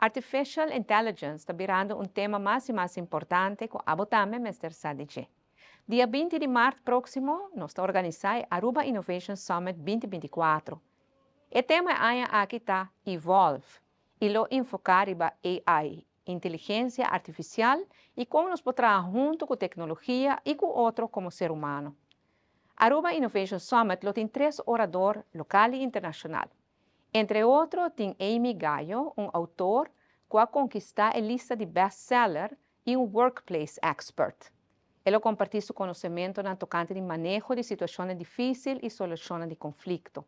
Artificial Intelligence ta birando un tema mas y mas importante cu abo tambe mester sa di dje. Dia 20 di maart proximo nos ta organisa e Aruba Innovation Summit 2024. E tema e aña aki ta Evolve y lo enfoca riba AI, inteligencia artificial y con nos por traha hunto cu tecnologia y cu otro como ser humano. Aruba Innovation Summit lo tin tres orador local y internacional. Entre otro tin Amy Gallo, un autor cu a conkista e lista di bestseller y un workplace expert. E lo comparti su conocementonan tocante di maneho di situacionnan dificil y solucionnan di conflicto.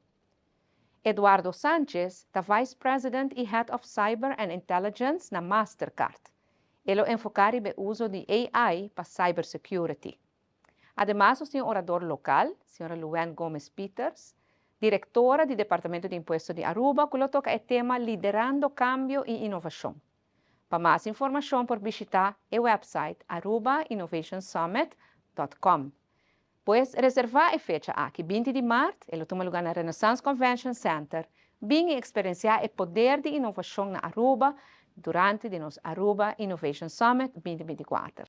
Eduardo Sanchez ta Vice President y Head of Cyber and Intelligence na Mastercard. E lo enfoca riba e uzo di AI pa cybersecurity. Ademas nos tin un orador local, Sra. Luann Gomez Pieters, Directora di Departamento di Impuesto di Aruba cu lo toca e tema Liderando Cambio y Innovacion. Pa mas informacion por bishita e website arubainnovationsummit dot com. Pues reserva e fecha aki, 20 di maart, e lo tuma luga na Renaissance Convention Center. Bin y experiencia e poder di innovacion na Aruba durante di nos Aruba Innovation Summit 2024.